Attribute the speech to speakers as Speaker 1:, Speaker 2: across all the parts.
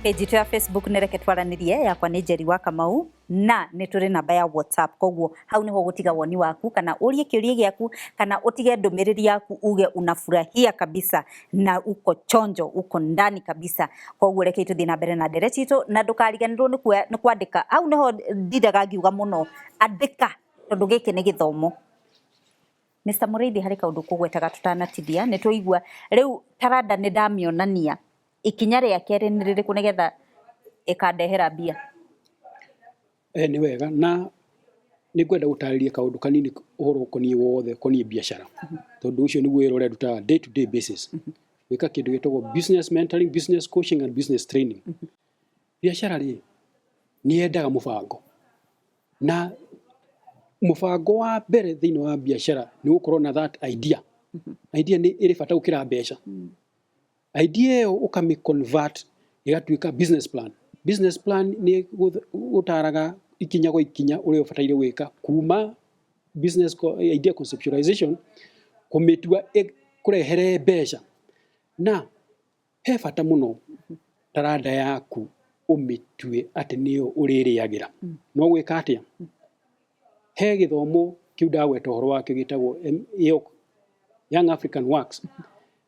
Speaker 1: Page itũ ya Facebook nĩ Reke Twaranĩrie, yakwa nĩ Njeri wa Kamau, na nĩ tũrĩ namba ya WhatsApp, koguo hau nĩho ũgũtiga woni waku kana ũrie kĩũria gĩaku kana ũtige ndũmĩrĩri yaku uge unafurahia kabisa na uko chonjo, uko ndani kabisa. Koguo reke tũthiĩ na mbere na ndereti itũ, na ndũkariganĩrwo nĩ kwandĩka. Hau nĩho ndindaga ngiuga mũno, andĩka, tondũ gĩkĩ nĩ gĩthomo. Mr. Mũrĩithi, harĩ kaũndũ kũgwetaga tũtanatithia, nĩ tũigua rĩu taranda nĩ ndamĩonania, ikinya rĩa kerĩ nĩ rĩrĩkũ nĩgetha ĩkandehera mbia?
Speaker 2: Nĩ wega, na nĩ ngwenda gũtarĩria kaũndũ kanini ũhoro ũkoniĩ wothe ũkoniĩ biacara, tondũ ũcio nĩguo wĩra ũrĩa ndutaga day to day basis, gwĩka kĩndũ gĩtagwo business mentoring, business coaching and business training. Biacara rĩ, nĩ yendaga mũbango, na mũbango wa mbere thĩinĩ wa biacara nĩ gũkorwo na that idea. Idea nĩ ĩrĩ bata gũkĩra mbeca. Idea ĩyo ũkamĩ convert ĩgatuĩka business plan. Business plan nĩ gũtaraga ikinya gwa ikinya ũrĩa ũbataire gwĩka kuma business idea conceptualization kũmĩtua kũrehere mbeca. Na he bata mũno taranda yaku ũmĩtue atĩ nĩyo ũrĩrĩagĩra. No gwĩka atĩa? He gĩthomo kĩu ndagweta ũhoro wakĩo gĩtagwo Young African Works.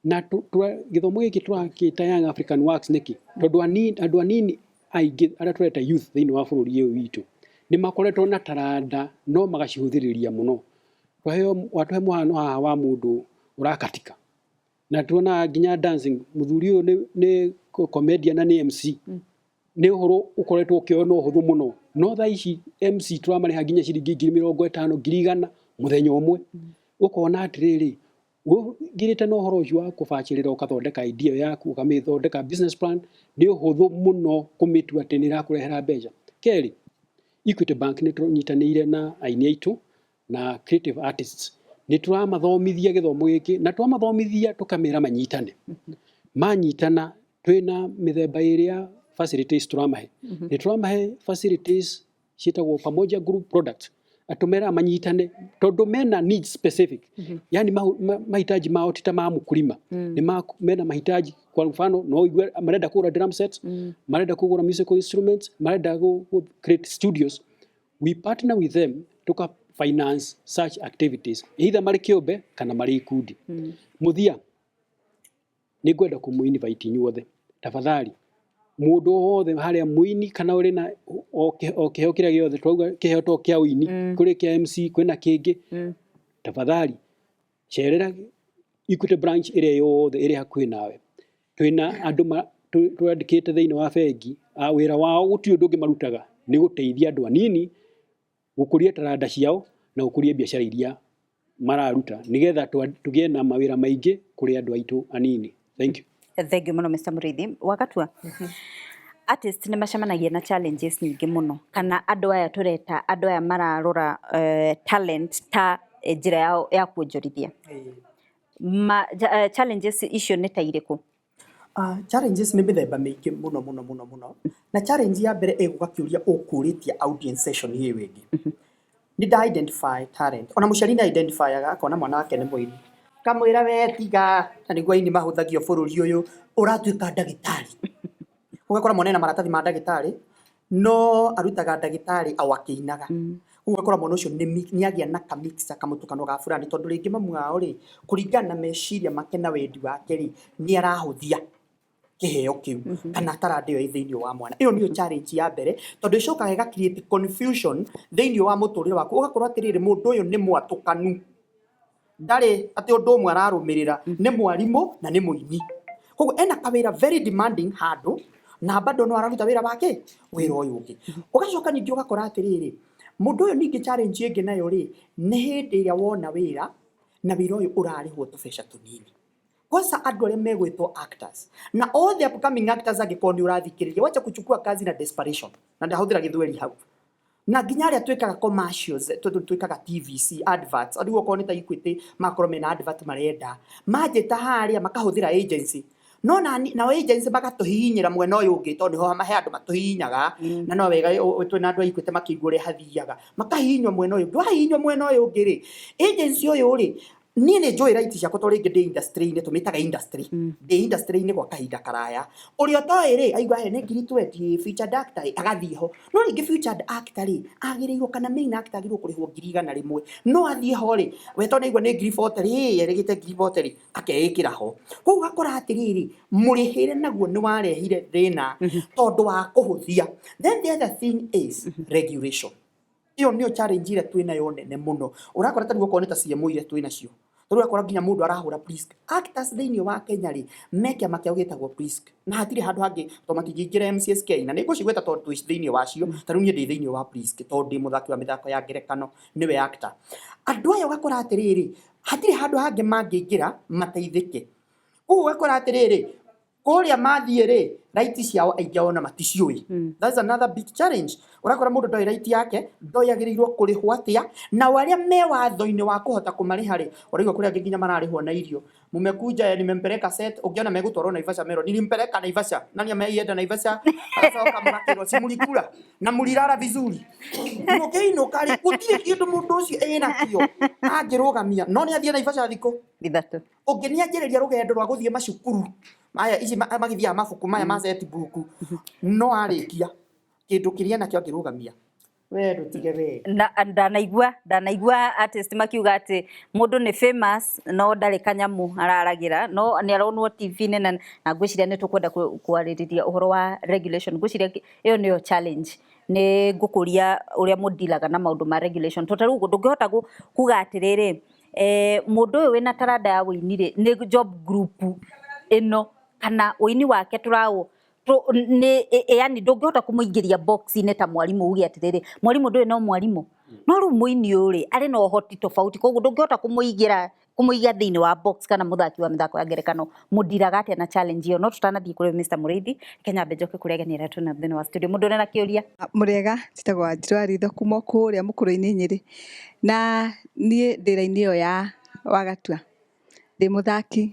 Speaker 2: Na gĩthomo gĩkĩ tũrakĩta Young African Works nĩkĩ? Tondũ andũ anini aingĩ arĩa tũreta youth thĩinĩ wa bũrũri ũyũ witũ nĩ makoretwo na taranda no magacihũthĩrĩria mũno. Twaheo, watũhe mũhano haha wa mũndũ ũrakatika. Na tuonaga nginya dancing, mũthuri ũyũ nĩ comedian na nĩ MC. Nĩ ũhoro ũkoretwo ũkĩoywo na ũhũthũ mũno. No thaa ici MC tũramarĩha nginya ciringi 50,000, 100,000 mũthenya ũmwe. Ũkona atĩrĩrĩ, ũngirĩte na ũhoro ũcio wa kũbacĩrĩra, ũkathondeka idea ĩyo yaku, ũkamĩthondeka business plan, nĩ ũhũthũ mũno kũmĩtua atĩ nĩ ĩrakũrehera mbeca. Kerĩ, Equity Bank nĩ tũnyitanĩire na aini aitũ na creative artists, nĩ tũramathomithia gĩthomo gĩkĩ, na twamathomithia tũkamera manyitane. Manyitana, twĩna mĩthemba ĩrĩ ya facilities tũramahe. Nĩ tũramahe facilities ciĩtagwo Pamoja Group Products, atũmeraga manyitane tondũ mena needs specific, yani mahitaji mao ti ta ma mkulima, nĩ mena mahitaji. Kwa mfano, no ũigue marenda kũgũra drum sets, marenda kũgũra musical instruments, marenda gũ create studios. We partner with them tuka finance such activities, either marĩ kĩũmbe kana marĩ ikundi. Mũthia, nĩ ngwenda kũmũ invite inyuothe, tafadhali, mũndũ wothe harĩa mũini kana ũrĩ na o kĩheo kĩrĩa gĩothe twauga, kĩheo to kĩa ũini, kũrĩ kĩa MC, kwĩna kĩngĩ, tafadhali cerera Equity branch ĩrĩa yothe ĩrĩ hakuhĩ nawe. Twĩna andũ twandĩkĩte thĩinĩ wa bengi a wĩra wao gũtirĩ ũndũ ũngĩ marutaga nĩ gũteithia andũ anini gũkũria taranda ciao na gũkũria biacara iria mararuta, nĩgetha tũgĩe na mawĩra maingĩ kũrĩ andũ aitũ anini. Thank you.
Speaker 1: Thank you mũno, Mr. Mũrĩithi. Wagatua, artist nĩ macemanagia na challenges nyingĩ mũno, kana andũ aya tũreta andũ aya mararora talent ta njĩra yao ya kuonjorithia. Challenges icio nĩ ta irĩkũ?
Speaker 3: Challenges nĩ mĩthemba mĩingĩ mũno mũno mũno mũno, na challenge ya mbere ĩgũka kĩũria ũkũrĩtie audience session ĩyo ĩngĩ nĩ nda identify talent. Ona mũciari nĩ identifyaga akona mwana wake nĩ mũini, kamwĩra, "We tiga na nĩguo aini mahũthagio bũrũri ũyũ, ũratuĩka ndagĩtarĩ." Ũgakora mwana ena maratathi ma ndagĩtarĩ no arutaga ndagĩtarĩ o akĩinaga. Ũgakora mwana ũcio nĩ agĩa na kamixture, kamũtukano ga fulani, tondũ rĩngĩ mamu wao rĩ, kũringana na meciria make na wendi wake rĩ, nĩ arahũthia kĩheo kĩu kana taranda ĩyo ĩ thĩinĩ wa mwana. Ĩyo nĩyo challenge ya mbere, tondũ ĩcokaga ĩga create confusion thĩinĩ wa mũtũrĩre waku. Ũgakorwo atĩrĩrĩ, mũndũ ũyũ nĩ mwatũkanu, ndarĩ atĩ ũndũ ũmwe ararũmĩrĩra, nĩ mwarimũ na nĩ mũini, koguo ena kawĩra very demanding handũ na bado no araruta wĩra wake, wĩra ũyũ ũngĩ. Ũgacoka ningĩ ũgakora atĩrĩrĩ, mũndũ ũyũ ningĩ challenge ĩngĩ nayo rĩ, nĩ hĩndĩ ĩrĩa wona wĩra na wĩra ũyũ ũrarĩhwo tũbeca tũnini, kwanza andũ arĩa megwĩtwo actors na all the upcoming actors. Angĩkorwo nĩ ũrathikĩrĩria, wacha kuchukua kazi na desperation, na ndahũthĩra gĩthweri hau, na nginya arĩa twĩkaga commercials, twĩkaga TVC adverts, rĩu okorwo nĩ ta Equity makorwo mena advert marenda manjĩta harĩa, makahũthĩra agency, no nao agency magatũhihinyĩra mwena ũyũ ũngĩ, tondũ nĩho he andũ matũhihinyaga, na no wega twĩna andũ a Equity makĩigua ũrĩa hathiaga, makahihinywo mwena ũyũ ũngĩ. Wahihinywo mwena ũyũ ũngĩ rĩ, agency ũyũ rĩ Niĩ nĩ njũĩ right ciakwa tondũ rĩngĩ ndĩ industry-inĩ, tũmĩtaga industry, ndĩ industry-inĩ gwa kahinda karaya. Ũrĩa ũtoĩ rĩ, aigua he nĩ ngiri 20 featured actor ĩ, agathiĩ ho. No rĩngĩ featured actor rĩ, agĩrĩirwo kana main actor agĩrĩirwo kũrĩhwo 100,000. No athiĩ ho rĩ, we tondũ nĩaigua nĩ ngiri 40 rĩ, erĩgĩte ngiri 40 rĩ, akeĩkĩra ho. Koguo ũgakora atĩrĩrĩ, mũrĩhĩre naguo nĩ warehire thĩna tondũ wa kũhũthia. Then the other thing is regulation. Ĩyo nĩyo challenge ĩrĩa twĩ nayo nene mũno. Ũrakora ta rĩu okorwo nĩ ta CMO iria twĩ nacio. Ta rĩu ũrakora nginya mũndũ arahũra PRISK. Actors thĩinĩ wa Kenya rĩ, me kĩama kĩao gĩtagwo PRISK. Na hatirĩ handũ hangĩ tondũ matingĩingĩra MCSK. Na nĩ ngũcigweta tondũ twĩ thĩinĩ wacio. Ta rĩu niĩ ndĩ thĩinĩ wa PRISK tondũ ndĩ mũthaki wa mĩthako ya ngerekano, nĩwe actor. Andũ aya ũgakora atĩrĩrĩ, hatirĩ handũ hangĩ mangĩingĩra mateithĩke. Koguo ũgakora atĩrĩrĩ, kũrĩa mathiĩ rĩ, right ciao aingĩ ao ona maticiũĩ. That's another big challenge. Ũrakora mũndũ ndoĩ right yake, ndoĩ agĩrĩirwo kũrĩhwo atĩa, nao arĩa me watho-inĩ wa kũhota kũmarĩha rĩ, ũraigua kũrĩ angĩ nginya mararĩhwo na irio. Mumekuja nimempeleka set, ũngĩona megũtwarwo Naivasha merwo nilimpeleka Naivasha. Nani ameienda Naivasha? Agacoka mũgakĩrwo si mũlikula na mũlilala vizuri. Mũkĩinũka rĩ, gũtirĩ kĩndũ mũndũ ũcio ĩnakĩo angĩrũgamia, no nĩ athiĩ Naivasha thikũ
Speaker 1: 3.
Speaker 3: Ũngĩ nĩ anjĩrĩria rũgendo rwa gũthiĩ macukuru maya ici magĩthiaga mabuku maya ma set book, no arĩkia kĩndũ kĩrĩa nakĩo angĩrũgamia we ndũtige we.
Speaker 1: Na ndanaigua artist makiuga atĩ mũndũ nĩ famous no ndarĩ kanyamũ araragĩra, no nĩ aronwo TV-inĩ, na ngwĩciria nĩ tũkwenda kwarĩrĩria ũhoro wa regulation. Ngwĩciria ĩyo nĩyo challenge. Nĩ ngũkũria ũrĩa mũndilaga na maũndũ ma regulation, tondũ ta rĩu ndũngĩhota kuga atĩrĩrĩ, mũndũ ũyũ wĩna taranda ya ũini rĩ, nĩ job group ĩno kana ũini wake tũraũ nĩ yani ndũngĩhota kũmũingĩria box-inĩ ta mwarimũ uge atĩrĩrĩ, mwarimũ ndũĩ no mwarimũ, no rĩu mũini ũyũ rĩ, arĩ na ũhoti tofauti, koguo ndũngĩhota kũmũiga thĩinĩ wa box kana mũthaki wa mĩthako ya ngerekano. Mũndiraga atĩa na challenge ĩyo? No tũtanathiĩ kũrĩ Mr. Mũrĩithi, reke nyambe njoke kũrĩ ageni arĩa twĩna thĩinĩ wa studio. Mũndũ ũrĩ na kĩũria?
Speaker 4: Mũrĩega, njĩtagwo Wanjirũ wa Ritho kuma kũrĩa mũkũrũ-inĩ Nyĩrĩ. Na niĩ ndĩ raini ĩyo ya Wagatua, ndĩ mũthaki,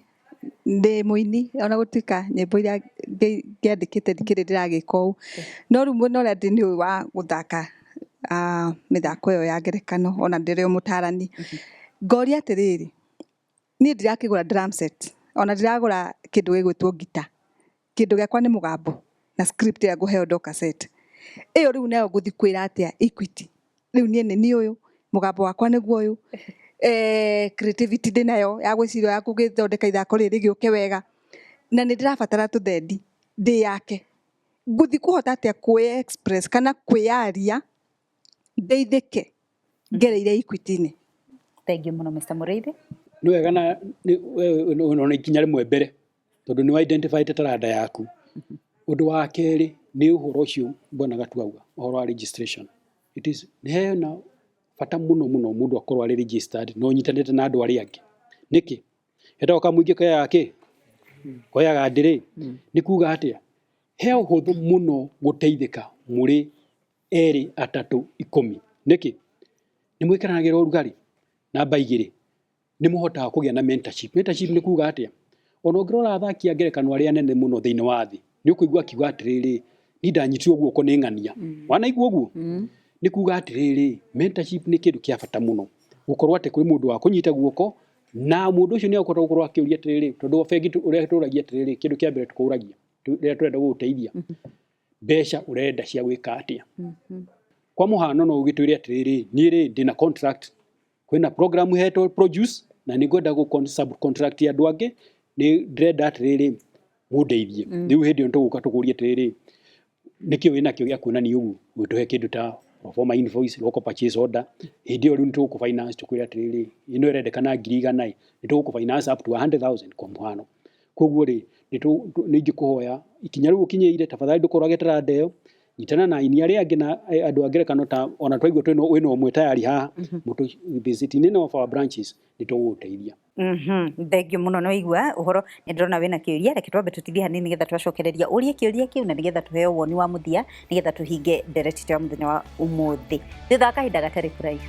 Speaker 4: ndĩ mũini, ona gũtuĩka nyĩmbo iria ngĩandĩkĩte ndikĩrĩ ndĩragĩka ũũ. No rĩu mwena ũrĩa ndĩ nĩ ũyũ wa gũthaka mĩthako ĩyo ya ngerekano, ona ndĩrĩ o mũtarani. Ngoria atĩrĩrĩ, niĩ ndirakĩgũra drum set, ona ndiragũra kĩndũ gĩgwĩtwo ngita. Kĩndũ gĩakwa nĩ mũgambo na script ĩrĩa ngũheo ndoka set. Ĩyo rĩu nayo ngũthiĩ kwĩra atĩa Equity? Rĩu niĩ nĩ niĩ ũyũ, mũgambo wakwa nĩguo ũyũ, creativity ndĩnayo ya gwĩciria ya gũgĩthondeka ithako rĩrĩ rĩgĩũke wega, na nĩ ndĩrabatara tũthendi ndĩ yake. Ngũthiĩ kũhota atĩa kwĩ express kana kwĩyaria ndeithĩke ngereire Equity-inĩ?
Speaker 1: Thank you mũno, Mr. Mũrĩithi.
Speaker 2: Nĩ wega na ona ikinya rĩmwe mbere, tondũ nĩ identify taranda yaku. Ũndũ wa kerĩ nĩ ũhoro ũcio bwana Gatua auga, ũhoro wa registration. It is nĩ hena bata mũno mũno mũndũ akorwo arĩ registered na ũnyitanĩte na andũ arĩa angĩ. Nĩkĩ? Hetagwo kamũingĩ koyaga kĩ? Koyaga ndĩrĩ. Nĩ kuga atĩa? He ũhũthũ mũno gũteithĩka mũrĩ 2, 3, 10. Nĩkĩ? Nĩ mwĩkĩranagĩra ũrugarĩ. Namba 2, nĩ mũhotaga kũgĩa na mentorship. Mentorship nĩ kuga atĩa? Ona ũngĩrora athaki a ngerekano arĩa anene mũno thĩinĩ wa thĩ, nĩ ũkũigua akiuga atĩrĩrĩ, niĩ ndanyitirwo guoko nĩ ng'ania. Wanaigua ũguo? Nĩ kuga atĩrĩrĩ, mentorship nĩ kĩndũ kĩa bata mũno. Gũkorwo atĩ kwĩ mũndũ wa kũnyita guoko, na mũndũ ũcio nĩ egũkorwo gũkorwo akĩũria atĩrĩrĩ, tondũ bengi ũrĩa tũragia atĩrĩrĩ, kĩndũ kĩa mbere tũkũragia, rĩrĩa tũrenda gũgũteithia, mbeca ũrenda cia gwĩka atĩa? Kwa mũhano no ũgĩtwĩre atĩrĩrĩ, niĩ rĩ ndĩna contract, kwĩna program hetwo produce, na nĩ ngwenda gũ subcontract andũ angĩ, nĩ ndĩrenda atĩrĩrĩ mũndeithie. Rĩu hĩndĩ ĩyo nĩtũgũka tũkũrie atĩrĩrĩ, nĩkĩ wĩnakĩo gĩa kuonania ũguo, ũgĩtũhe kĩndũ ta proforma invoice, local purchase order. Hĩndĩ ĩyo rĩu nĩtũgũkũ finance tũkwĩre atĩrĩrĩ, ĩno ĩrendekana 100,000 ĩ, nĩtũgũkũ finance up to 100,000 kwa mũhano. Koguo rĩ, nĩ ingĩkũhoya ikinya rĩu ũkinyĩire, tafadhali ndũkorage taranda ĩyo, nyitana na aini arĩa angĩ na andũ a ngerekano ta ona twaigua wĩna ũmwe tayari haha, mũtũ visit in any of our branches, nĩtũgũgũteithia.
Speaker 1: Thank you mũno. Nĩ waigua ũhoro, nĩ ndĩrona wĩna kĩũria. Reke twambe tũtithie hanini nĩgetha twacokereria ũrie kĩũria kĩu na nĩgetha tũheo woni wa mũthia nĩgetha tũhinge ndereti ya mũthenya wa ũmũthĩ thutha wa kahinda gatarĩ kũraihu.